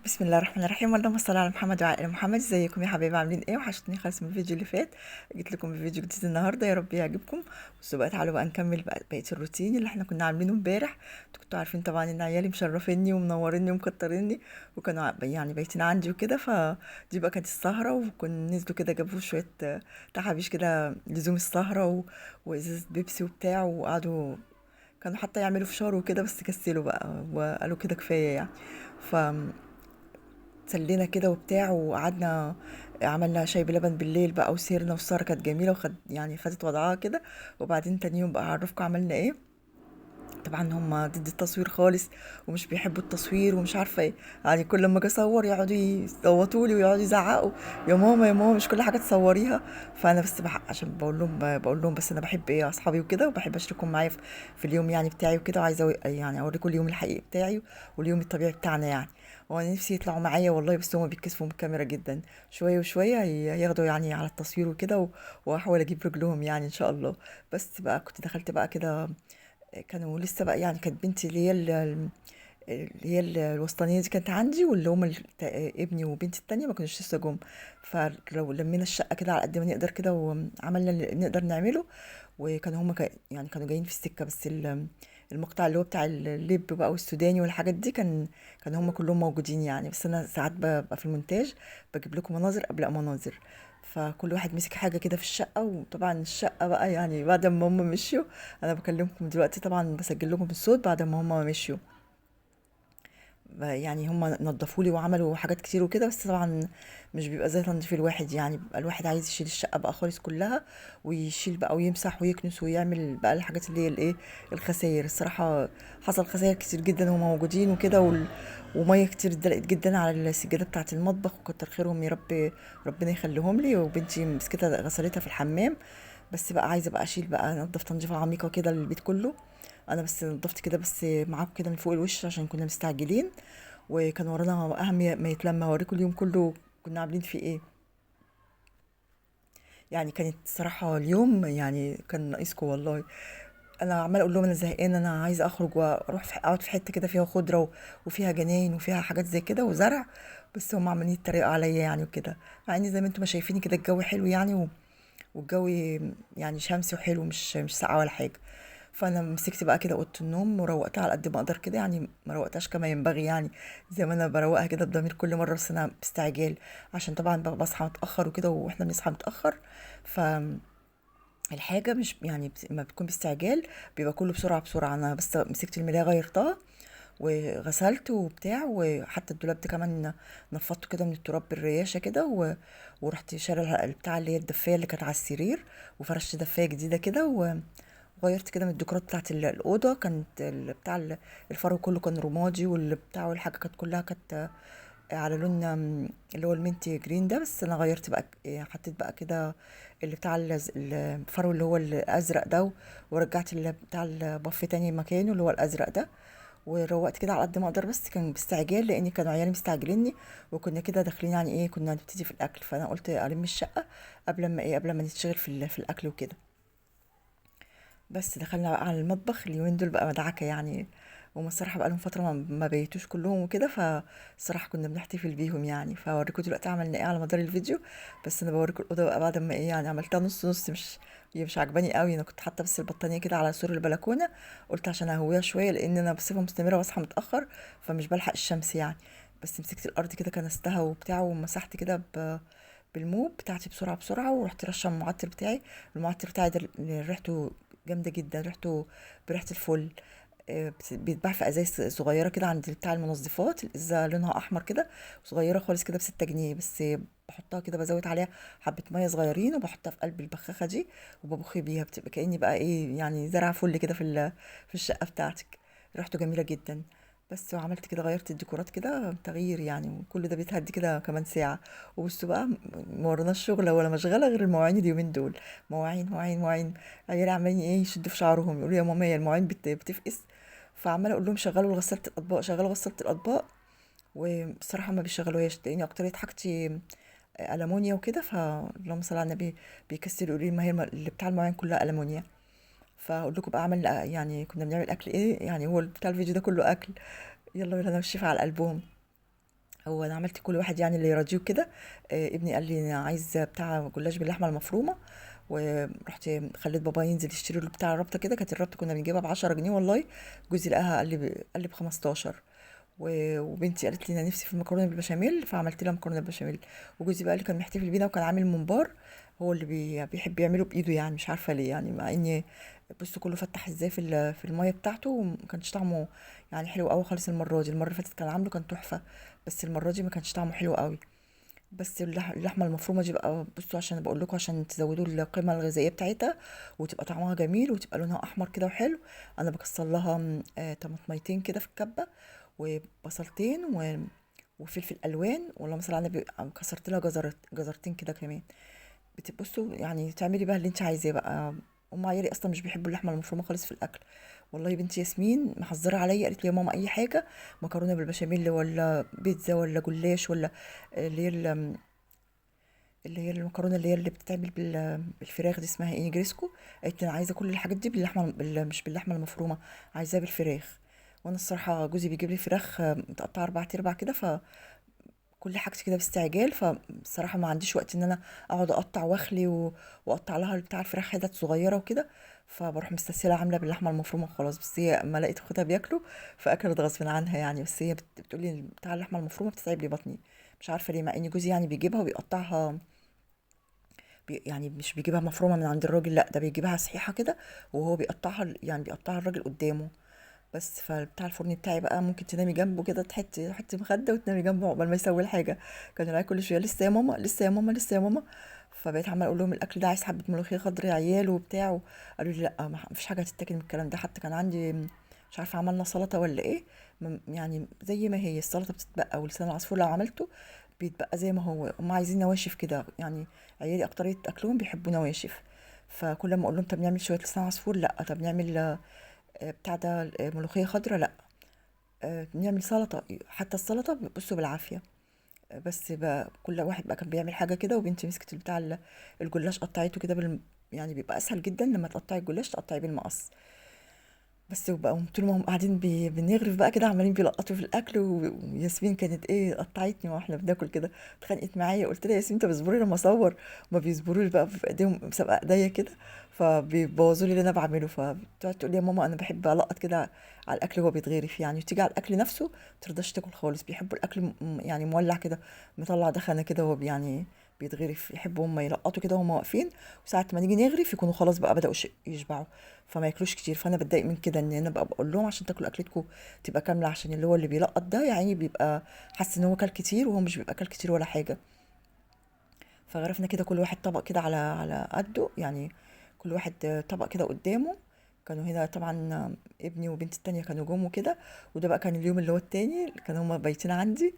بسم الله الرحمن الرحيم، اللهم صل على محمد وعلى ال محمد. ازيكم يا حبايبي؟ عاملين ايه؟ وحشتني خالص من الفيديو اللي فات. جيت لكم بفيديو جديد النهارده، يا رب يعجبكم. بصوا بقى، تعالوا بقى نكمل بقى بقية الروتين اللي احنا كنا عاملينه امبارح. انتوا كنتوا عارفين طبعا ان عيالي مشرفيني ومنوريني ومكتريني، وكانوا يعني بايتين عندي وكده. فدي بقى كانت السهره، وكنا نزلوا كده جابوا شوية تحابيش كده لزوم السهرة وازازه بيبسي وبتاع، وقعدوا كانوا حتى يعملوا فشار وكده، بس كسلوا بقى وقالوا كده كفاية يعني. ف اتسلينا كده وبتاع، وقعدنا عملنا شاي بلبن بالليل بقى وسهرنا، والسهرة كانت جميلة وخد يعني خدت وضعها كده. وبعدين تاني يوم بقى هعرفكم عملنا ايه. طبعا هم ضد التصوير خالص ومش بيحبوا التصوير ومش عارفه ايه، يعني كل لما اجي اصور يقعدوا يصوتوا لي ويقعدوا يزعقوا، يا ماما يا ماما مش كل حاجة تصوريها. فانا بس عشان بقول لهم بس انا بحب ايه اصحابي وكده، وبحب اشاركهم معايا في اليوم يعني بتاعي وكده، وعايزه يعني اوريكم اليوم الحقيقي بتاعي واليوم الطبيعي بتاعنا يعني. وانا نفسي يطلعوا معايا والله، بس هما بيتكسفوا من الكاميرا جدا. شوية وشوية ياخدوا يعني على التصوير وكده، واحاول اجيب رجلهم يعني ان شاء الله. بس بقى كنت دخلت بقى كده، كانوا لسه بقى يعني، كانت بنتي اللي هي الوسطانيه دي كانت عندي، واللي هم ابني وبنتي التانية ما كانوش لسه جم. فلو لمينا الشقة كده على قد ما نقدر كده، وعملنا اللي نقدر نعمله. وكانوا هم يعني كانوا جايين في السكة، بس المقطع اللي هو بتاع اللب بقى والسوداني والحاجات دي كان هم كلهم موجودين يعني. بس انا ساعات ببقى في المونتاج بجيب لكم مناظر قبل مناظر، فكل واحد مسك حاجة كده في الشقة. وطبعا الشقة بقى يعني بعد ما هم مشيوا، انا بكلمكم دلوقتي طبعا بسجل لكم الصوت بعد ما هم مشيوا، يعني هم نظفوا لي وعملوا حاجات كتير وكده، بس طبعا مش بيبقى زي تنظيف الواحد يعني. بيبقى الواحد عايز يشيل الشقة بقى خالص كلها، ويشيل بقى ويمسح ويكنس ويعمل بقى الحاجات اللي هي الايه الخسائر. الصراحة حصل خسائر كتير جدا وهم موجودين وكده، ومية كتير اتدلقت جدا على السجادة بتاعه المطبخ، وكتر خيرهم يا رب، ربنا يخليهم لي. وبنتي مسكتها غسلتها في الحمام. بس بقى عايزه بقى اشيل بقى انضف تنظيفه عميقة كده للبيت كله. انا بس نضفت كده بس معاكم كده من فوق الوش عشان كنا مستعجلين، وكان ورانا اهم ما يتلم. هوريكم اليوم كله كنا عاملين فيه ايه يعني. كانت صراحة اليوم يعني كان ناقصكم والله. انا عماله اقول لهم انا زهقانه، انا عايزه اخرج واروح اقعد في حتة كده فيها خضرة وفيها جناين وفيها حاجات زي كده وزرع، بس هم عمالين يتريقوا عليا يعني وكده. مع ان زي ما انتم ما شايفين كده الجو حلو يعني، والجو يعني شمسي وحلو، مش ساقعه ولا حاجة. فانا مسكت بقى كده اوضة النوم وروقتها على قد ما اقدر كده يعني، ما روقتهاش كما ينبغي يعني، زي ما انا بروقها كده بضمير كل مرة، بس انا باستعجال عشان طبعا بصحى متاخر وكده، واحنا بنصحى متاخر. ف الحاجة مش يعني ما بتكون باستعجال بيبقى كله بسرعة بسرعة. انا بس مسكت الملايه غيرتها وغسلت وبتاع، وحتى الدولاب ده كمان نفضته كده من التراب بالرياشه كده، ورحت شاريه البتاع اللي هي الدفايه اللي كانت على السرير، وفرشت دفايه جديدة كده، وغيرت كده من الديكورات بتاعت الاوضة. كانت بتاع الفرو كله كان رمادي، والبتاع والحاجة كانت كلها كانت على لون اللي هو ال mint green ده، بس انا غيرت بقى حطيت بقى كده اللي بتاع الفرو اللي هو الازرق ده، ورجعت اللي بتاع البف تاني مكانه اللي هو الازرق ده، وروقت كده على قد ما اقدر. بس كان باستعجال لان كانوا عيالي مستعجليني، وكنا كده داخلين يعني ايه كنا هنبتدي في الاكل. فانا قلت الم الشقة قبل ما ايه، قبل ما نتشغل في الاكل وكده. بس دخلنا بقى على المطبخ. اليومين دول بقى مدعكه يعني، وهم الصراحة بقى لهم فترة ما بيتوش كلهم وكده، فالصراحه كنا بنحتفل بيهم يعني. فاوريكم دلوقتي عملنا ايه على مدار الفيديو. بس انا بوريكم الاوضة بقى بعد ما ايه يعني عملتها نص نص، مش هي مش عجباني قوي. انا كنت حاطه بس البطانيه كده على سور البلكونه، قلت عشان اهويها شوية لان انا بصفة مستمرة واصحى متاخر فمش بلحق الشمس يعني. بس مسكت الارض كده كنستها وبتاع، ومسحت كده بالموب بتاعتي بسرعة بسرعة، ورحت رشه المعطر بتاعي. المعطر بتاعي ده ريحته جامدة جدا، ريحته بريحه الفل. بيتباع في ازايز صغيرة كده عند بتاع المنظفات، الازازه لونها احمر كده صغيرة خالص كده ب6 جنيه بس. بحطها كده بزود عليها حبه مية صغيرين، وبحطها في قلب البخاخه دي وببخ بيها، بتبقى كاني بقى ايه يعني زرع فل كده في الشقة بتاعتك. ريحته جميلة جدا. بس وعملت كده غيرت الديكورات كده تغيير يعني، وكل ده بيتهدي كده كمان ساعة. وبصوا بقى ما وراناش شغله ولا مشغله غير المواعين اليومين دول، مواعين مواعين مواعين. عيالي عمالين ايه يشدوا في شعرهم يقولوا يا ماما هي المواعين بتفقس. فعماله اقول لهم شغلوا غسالة الاطباق، شغلوا غسالة الاطباق، وبصراحة ما بيشغلوهاش لان اكتريه حاجتي المونيا وكده. فاللهم صل على النبي بيكسروا يقولوا لي ما هي اللي بتاع المواعين كلها المونيا. فاقول لكم بقى عملنا يعني كنا بنعمل اكل ايه يعني، هو بتاع الفيديو ده كله اكل. يلا بينا نشوف على الالبوم. هو انا عملت كل واحد يعني اللي يراضيه كده. ابني قال لي انا عايز بتاع جلاش باللحمه المفرومه، ورحت خليت بابا ينزل يشتري له بتاع الربطه كده. كانت الربطه كنا بنجيبها ب10 جنيه والله، جوزي لقاها قال لي ب15. وبنتي قالت لي انا نفسي في المكرونه بالبشاميل، فعملت لها مكرونه بالبشاميل. وجوزي بقى اللي كان محتفل بينا وكان عامل ممبار، هو اللي بيحب يعمله بايده يعني، مش عارفه ليه يعني، مع ان بصوا كله فتح ازاي في المية بتاعته، وما كانش طعمه يعني حلو قوي خالص. المرة دي، المرة اللي فاتت كان عامله كان تحفه، بس المرة دي ما كانش طعمه حلو قوي. بس اللحمة المفرومه دي بقى، بصوا عشان بقول لكم عشان تزودوا القيمة الغذائية بتاعتها وتبقى طعمها جميل وتبقى لونها احمر كده وحلو. انا بكسر لها طماطميتين كده في الكبه، وبصلتين وفلفل الوان، واللهم صل على النبي. كسرت لها جزرتين كده كمان. بتبصوا يعني تعملي بقى اللي انت عايزاه بقى. ام عيالي اصلا مش بيحبوا اللحمة المفرومه خالص في الاكل. والله بنتي ياسمين محذره عليا، قالت لي يا ماما اي حاجة، مكرونه بالبشاميل ولا بيتزا ولا جلاش ولا اللي هي المكرونه اللي هي اللي بتتعمل بالفراخ دي اسمها ايه، جريسكو. قالت لي انا عايزه كل الحاجات دي باللحمه، مش باللحمه المفرومه، عايزاها بالفراخ. وانا الصراحة جوزي بيجيب لي فراخ متقطعه 4 ارباع كده، ف كل حاجتي كده باستعجال، فبصراحة ما عنديش وقت ان انا اقعد اقطع واخلي واقطع لها بتاع الفراخ حتت صغيرة وكده، فبروح مستسهله عامله باللحمه المفرومه وخلاص. بس هي اما لقيت اخواتها بياكلوا فاكلت غصب عنها يعني. بس هي بتقولي بتاع اللحمة المفرومه بتتعب لي بطني، مش عارفه ليه، مع ان جوزي يعني بيجيبها وبيقطعها، يعني مش بيجيبها مفرومه من عند الراجل، لا ده بيجيبها صحيحه كده وهو بيقطعها، يعني بيقطعها الراجل قدامه. بس فبتاع الفرن بتاعي بقى ممكن تنامي جنبه كده، تحطي مخده وتنامي جنبه عقبال ما يسوي الحاجة. كانوا العيال كل شوية لسه يا ماما لسه يا ماما لسه يا ماما، فبقيت عماله اقول لهم الاكل ده عايز حبه ملوخية خضراء يا عيال وبتاع، قالوا لي لا ما فيش حاجة هتتاكل من الكلام ده. حتى كان عندي مش عارفه عملنا سلطة ولا ايه، يعني زي ما هي السلطة بتتبقى، ولسان العصفور لو عملته بيتبقى زي ما هو. هم عايزين نواشف كده يعني، عيالي اكتريه اكلهم بيحبوا نواشف. فكل ما اقول لهم طب نعمل شوية لسان عصفور، لا طب نعمل بتاع ده ملوخية خضراء، لا نعمل سلطة، حتى السلطة بصوا بالعافية. بس بقى كل واحد بقى كان بيعمل حاجة كده، وبنتي مسكت بتاع الجلاش قطعته كده يعني بيبقى اسهل جدا لما تقطعي الجلاش تقطعيه بالمقص. بس وبقى طول ما هم قاعدين بنغرف بقى كده عمالين بيلقطوا في الاكل، وياسمين كانت ايه قطعتني واحنا بناكل كده، اتخانقت معايا، قلت لها ياسمين طب اصبري لما اصور، ما بيصبروش بقى في ايديهم مسابقة ايديا كده، فبيبوظوا لي اللي انا بعمله. فبتقعد تقول لي يا ماما انا بحب القط كده على الاكل وهو بيتغرف يعني، وتيجي على الاكل نفسه ما ترضاش تاكل خالص، بيحبوا الاكل يعني مولع كده مطلع دخنه كده وهو يعني بيتغرف، يحبوا هم يلقطوا كده وهم واقفين، وساعة ما نيجي نغرف يكونوا خلاص بقى بدأوا يشبعوا، فما ياكلوش كتير. فانا بتضايق من كده ان انا بقى بقول لهم عشان تاكلوا اكلتكم تبقى كاملة، عشان اللي هو اللي بيلقط ده يعني بيبقى حاسس ان هو كل كتير وهو مش بيبقى كل كتير ولا حاجة. فغرفنا كده كل واحد طبق كده على قده يعني، كل واحد طبق كده قدامه. كانوا هنا طبعا ابني وبنتي التانية كانوا جم وكده، وده بقى كان اليوم اللي هو التاني كانوا هما بايتين عندي.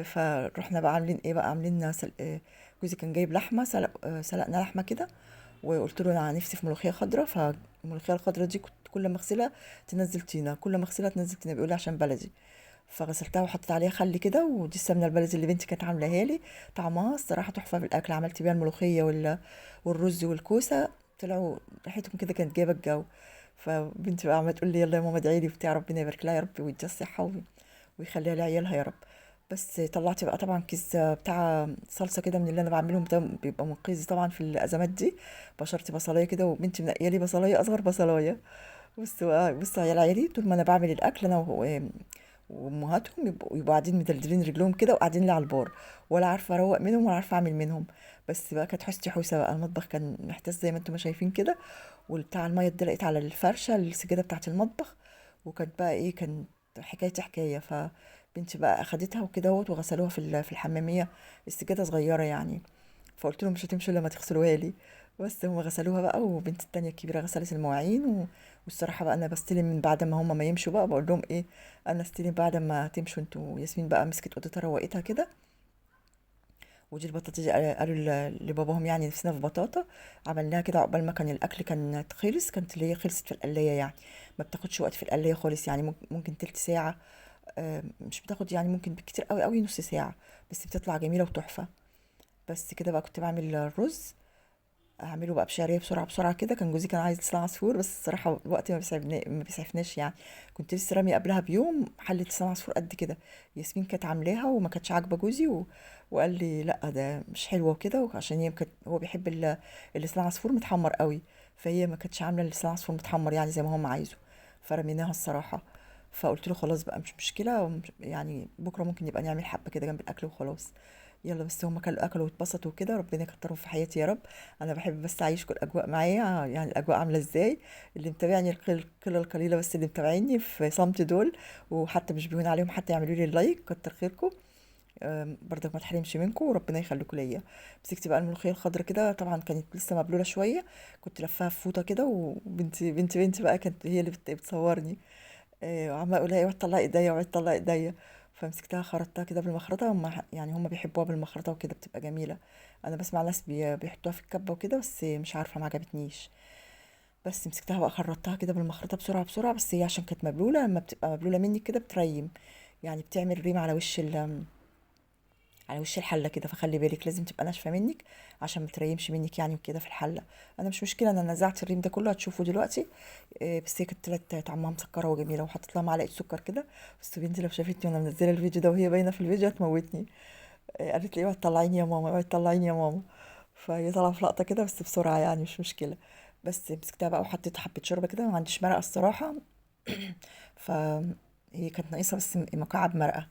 فروحنا بقى عاملين ايه بقى، عاملين جوزي كان جايب لحمه، سلقنا لحمه كده، وقلت له انا نفسي في ملوخية خضراء. فالملوخيه الخضراء دي كنت كل ما اغسلها تنزل طينه، كل ما اغسلها تنزل طينه، بيقول لي عشان بلدي. فغسلتها وحطيت عليها خل كده، ودي السمنة البلدي اللي بنتي كانت عاملاها لي، طعمها الصراحة تحفة في الاكل. عملت بيها الملوخية والرز والكوسه، طلعوا ريحتهم كده كانت جايبه الجو. فبنتي بقى عماله تقول لي يلا يا ماما ادعي لي وبتاع، ربنا يبارك لها يا رب ويديها الصحة ويخليها لعيالها يا رب. بس طلعت بقى طبعا كيس بتاع صلصه كده من اللي انا بعملهم ده، بيبقى منقذي طبعا في الازمات دي. بشرت بصلايه كده، وبنتي منقيه لي بصلايه اصغر بصلايه. بصوا يا عيالي طول ما انا بعمل الاكل انا وامهاتهم يبقوا قاعدين مدلدلين رجلهم كده وقاعدين لي على البار، ولا عارفه اروق منهم ولا عارفه اعمل منهم. بس بقى كانت حوستي حوسه بقى، المطبخ كان محتاس زي ما انتم ما شايفين كده، والبتاع المية اتدلقت على الفرشة السجادة بتاعه المطبخ، وكانت بقى ايه، كان حكايتي حكاية. فبنتي بقى اخدتها وكده اهوت وغسلوها في الحماميه، السجادة صغيرة يعني، فقلت لهم مش هتمشوا الا لما تغسلوها لي. بس هم غسلوها بقى، وبنتي التانية الكبيرة غسلت المواعين والصراحة بقى انا بستلم من بعد ما هم ما يمشوا بقى، بقول لهم ايه انا استلم بعد ما تمشوا انتوا. ياسمين بقى مسكت اوضتها روقتها كده، ودي البطاطا دي قالوا لباباهم يعني نفسنا في بطاطا، عملناها كده عقبال ما كان الاكل كان خلص، كانت اللي هي خلصت في القلايه يعني، ما بتاخدش وقت في القلايه خالص يعني، ممكن تلت ساعة، مش بتاخد يعني، ممكن بالكتير قوي قوي نص ساعة، بس بتطلع جميلة وتحفه. بس كده بقى كنت بعمل الرز. اعمله بقى بشعريه بسرعة بسرعة كده. كان جوزي كان عايز لسان عصفور، بس الصراحة الوقت ما بيسعفناش يعني. كنت لسه راميه قبلها بيوم حله لسان عصفور قد كده، ياسمين كانت عاملاها وما كانتش عاجبه جوزي وقال لي لا ده مش حلوة وكده، عشان هي كانت هو بيحب اللسان عصفور متحمر قوي، فهي ما كانتش عامله اللسان عصفور متحمر يعني زي ما هو عايزه، فرميناها الصراحة. فقلت له خلاص بقى مش مشكلة، يعني بكره ممكن نبقى نعمل حبه كده جنب الاكل وخلاص. يلا بس هما كانوا اكلوا واتبسطوا وكده، ربنا يكترهم في حياتي يا رب. انا بحب بس اعيشكم الاجواء معايا، يعني الاجواء عامله ازاي. اللي متابعني القلة القليلة بس اللي متابعيني في صمت دول، وحتى مش بيهون عليهم حتى يعملوا لي ال like، كتر خيركم. برضك ما تحرمش منكم وربنا يخليكم ليا. مسكت بقى الملوخية الخضراء كده، طبعا كانت لسه مبلوله شوية، كنت لفاها في فوطه كده، وبنتي بنتي بنتي بقى كانت هي اللي بتصورني، وعماله اقول لها اوعي تطلعي ايديا اوعي تطلعي ايديا. فمسكتها خرطتها كده بالمخرطه، هم يعني هم بيحبوها بالمخرطه وكده بتبقى جميلة. انا بسمع ناس بيحطوها في الكبه وكده، بس مش عارفه ما عجبتنيش. بس مسكتها بقى خرطتها كده بالمخرطه بسرعة بسرعة، بس هي عشان كانت مبلوله، لما بتبقى مبلوله منك كده بتريم، يعني بتعمل ريم على وش على وش الحلة كده، فخلي بالك لازم تبقى ناشفة منك عشان ما تريمش منك يعني وكده في الحلة. انا مش مشكلة، انا نزعت الريم ده كله هتشوفه دلوقتي، بس هي كانت طلعت طعمها مسكره وجميلة، وحطيت لها معلقه سكر كده. بس بنتي لو شافتني وانا منزله الفيديو ده وهي باينة في الفيديو هتموتني، قالت لي اوعي تطلعيني يا ماما، اوعي تطلعيني يا ماما. فهي طالعه في لقطة كده بس بسرعة يعني مش مشكلة. بس مسكتها بقى وحطيت حبه شوربة كده، ما عنديش مرقه الصراحة، فهي كانت ناقصه بس مكعب مرقه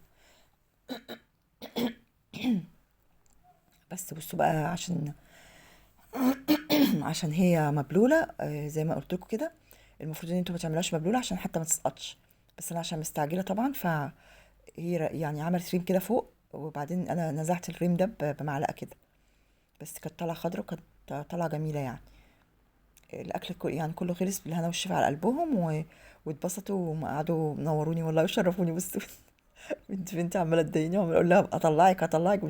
بس. بصوا بقى عشان هي مبلوله، زي ما قلت لكم كده، المفروض ان انتوا ما تعملوهاش مبلوله عشان حتى ما تسقطش، بس انا عشان مستعجلة طبعا فهي عملت ريم كده فوق، وبعدين انا نزعت الريم ده بمعلقه كده، بس كانت طالعه خضرا وكانت طالعه جميلة يعني. الاكل كله خلص بالهنا والشفا على قلبهم، واتبسطوا وقعدوا نوروني والله وشرفوني. بصوا بنتي عماله تضايقني وعماله اقول لها اطلعك اطلعك،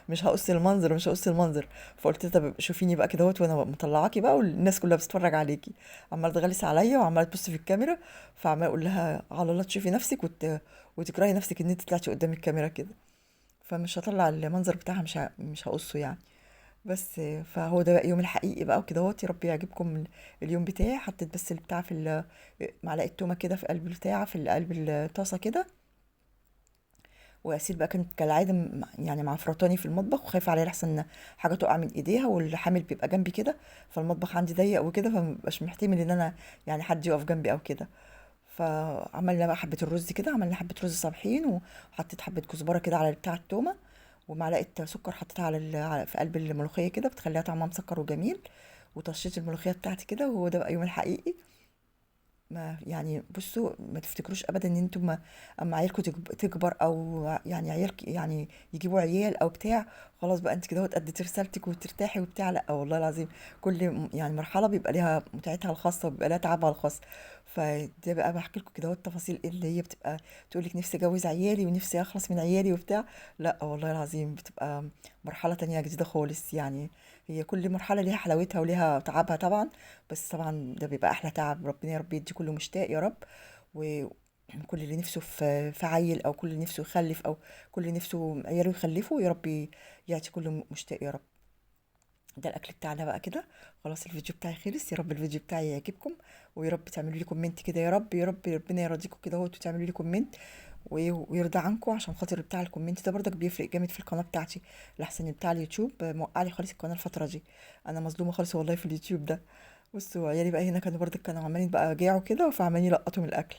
مش هقص المنظر، مش هقص المنظر. فقلت لها طب شوفيني بقى كده اهوت وانا مطلعاكي بقى والناس كلها بتتفرج عليكي، عماله تغلس عليا وعماله تبص في الكاميرا، فعماله اقول لها على الله تشوفي نفسك وتكرهي نفسك ان انت طلعتي قدام الكاميرا كده، فمش هطلع المنظر بتاعها، مش هقصه يعني. بس فهو ده بقى يوم الحقيقي بقى وكده اهوت. يا رب يعجبكم اليوم بتاعي. حطيت بس البتاع في معلقه تومة كده في قلب البتاع، في قلب الطاسه كده. واسيل بقى كانت كالعادة معفرطاني في المطبخ وخايفة عليها لحسن حاجة تقع من ايديها، والحامل بيبقى جنبي كده، فالمطبخ عندي ضيق وكده، فمبقاش محتمل ان انا حد يقف جنبي او كده. فعملنا بقى حبه الرز كده، عملنا حبه رز صابحين، وحطيت حبه كزبره كده على بتاع التومه، ومعلقة سكر حطيتها في قلب الملوخية كده، بتخليها طعمها مسكر وجميل. وطشيت الملوخية بتاعتي كده، وهو ده بقى يوم الحقيقي. ما يعني بصوا ما تفتكروش ابدا ان انتوا ما اما عيالكم تكبر او يعني عيالك يعني يجيبوا عيال او بتاع، خلاص بقى انت كده اهوت اديتي رسالتك وترتاحي وبتاع. لا والله العظيم كل مرحلة بيبقى ليها متعتها الخاصة وبيبقى لها تعبها الخاص. فده بقى بحكي لكم كده اهوت التفاصيل اللي هي بتبقى تقول لك نفسي اجوز عيالي ونفسي اخلص من عيالي وبتاع. لا والله العظيم بتبقى مرحلة تانية جديدة خالص، هي كل مرحلة ليها حلاوتها وليها تعبها طبعا، بس طبعا ده بيبقى احلى تعب. ربنا يا رب يدي كله مشتاق يا رب، وكل اللي نفسه في عيل او كل اللي نفسه يخلف او كل اللي نفسه عياله يخلفه، يا رب يعطي كل مشتاق يا رب. ده الاكل بتاعنا بقى كده خلاص، الفيديو بتاعي خلص. يا رب الفيديو بتاعي يعجبكم، ويا رب تعملوا لي comment كده، يا رب يا رب ربنا يرضيكم كده اهوت وتعملوا لي comment ويرضى عنكم، عشان خاطر بتاع ال comment ده برضك بيفرق جامد في القناة بتاعتي، لحسن بتاع اليوتيوب موقع لي خالص القناة الفترة دي، انا مظلومة خالص والله في اليوتيوب ده. بصوا عيالي بقى هنا كانوا برضك كانوا عمالين بقى جاعوا كده، فعمالين يلقطوا من الاكل.